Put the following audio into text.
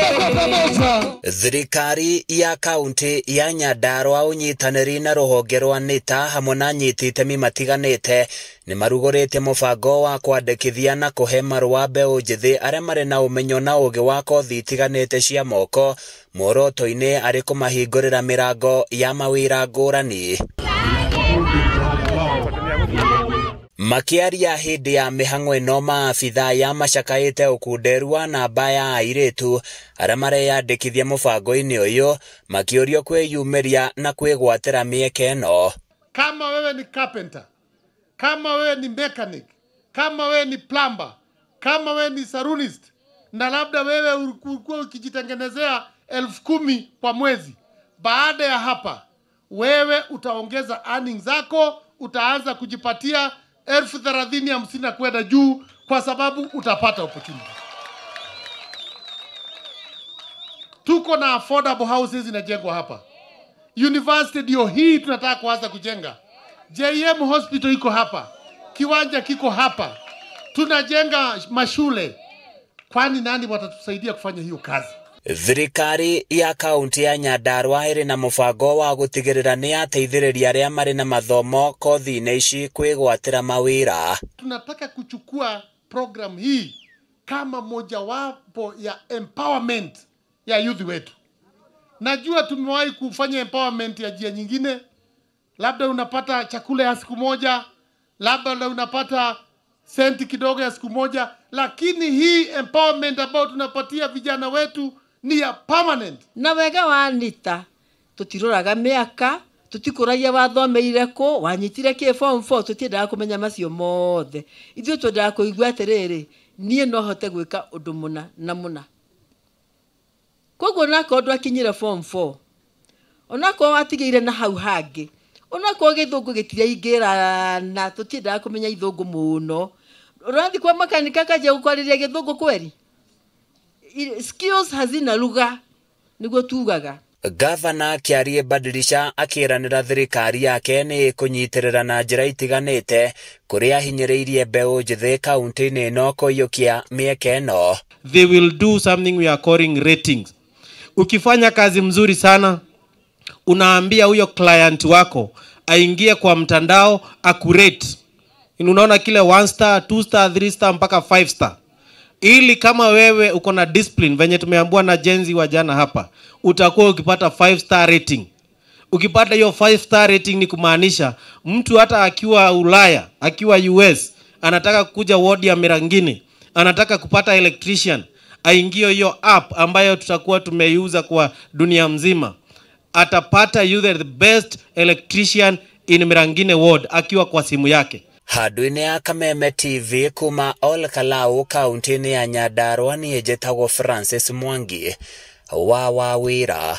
Wote kwa pamoja. Thirikari ya kaunti ya Nyandarua unyitanĩri na rũhonge rwa NITA hamwe na anyiti itemi matiganĩte nĩ marugũrĩtie mũbango wa kwandĩkithia na kũhe marũa mbeũ njĩthĩ arĩa marĩ na ũmenyo na ũgĩ wa kothi itiganĩte cia moko muoroto-inĩ arĩ kũmahingũrĩra mĩrango ya mawĩra ngũrani. Makiaria hĩndĩ ya mĩhang'o ĩno maabithaa ya macakaĩte ũkunderu wa namba ya airĩtu arĩa mareyandĩkithia mũbango-inĩ ũyũ makĩũrio kwĩyumĩria na kwĩgwatĩra mĩeke ĩno. Kama wewe ni carpenter, kama wewe ni mechanic, kama wewe ni plumber, kama wewe ni sarunist, na labda wewe ulikuwa ukijitengenezea 10,000 kwa mwezi, baada ya hapa wewe utaongeza earnings zako, utaanza kujipatia 30,000 50 kwenda juu, kwa sababu utapata opportunity. Tuko na affordable houses zinajengwa hapa. University ndio hii tunataka kuanza kujenga. JM Hospital iko hapa. Kiwanja kiko hapa. Tunajenga mashule. Kwani nani watatusaidia kufanya hiyo kazi? Thirikari ya kaunti ya Nyandarua ĩrĩ na mũbango wa gũtigĩrĩra nĩ yateithĩrĩria arĩa marĩ na mathomo kothi-inĩ ici kwĩgwatĩra mawĩra. Tunataka kuchukua program hii kama mojawapo ya empowerment ya youth wetu. Najua tumewahi kufanya empowerment ya njia nyingine, labda unapata chakula ya siku moja, labda unapata senti kidogo ya siku moja, lakini hii empowerment ambayo tunapatia vijana wetu ni ya permanent. Na wega wa NITA tutiroraga miaka, tutikuragia wathomeire ku, wanyitire ki form 4, tutiendaga kumenya macio mothe. Ithuĩ twendaga kũigua atĩrĩrĩ, niĩ no hote gwĩka ũndũ mũna na mũna. Koguo onakorwo ndwakinyire form 4, onakorwo watigĩire na hau hangĩ, onakorwo gĩthũngũ gĩtiraingĩrana, tutiendaga kũmenya ithũngũ mũno. Ũrathiĩ kwa makanika akanjia gũkwarĩria gĩthũngũ kweri? Skills hazina lugha, niguo tugaga. Gavana Kĩarie Badilisha akĩranĩra thirikari yake nĩ ĩkũnyitĩrĩra na njĩra itiganĩte kũrĩa ahinyĩrĩirie mbeũ njĩthĩ kaunti-inĩ ĩno kũiyũkia mĩeke ĩno. They will do something we are calling ratings. Ukifanya kazi mzuri sana, unaambia huyo client wako aingie kwa mtandao akurate. Unaona kile 1 star, 2 star, 3 star mpaka 5 star. Ili kama wewe uko na discipline venye tumeambiwa na jenzi wa jana hapa, utakuwa ukipata 5 star rating. Ukipata hiyo 5 star rating ni kumaanisha mtu hata akiwa Ulaya, akiwa US, anataka kuja ward ya Mirangini, anataka kupata electrician, aingie hiyo app ambayo tutakuwa tumeiuza kwa dunia mzima, atapata you the best electrician in Mirangini ward akiwa kwa simu yake. Handũ-inĩ ya Kameme TV kuma Ol Kalou kaunti-inĩ ya Nyandarua niĩ njĩtagwo Francis Mwangi wa Wawĩra.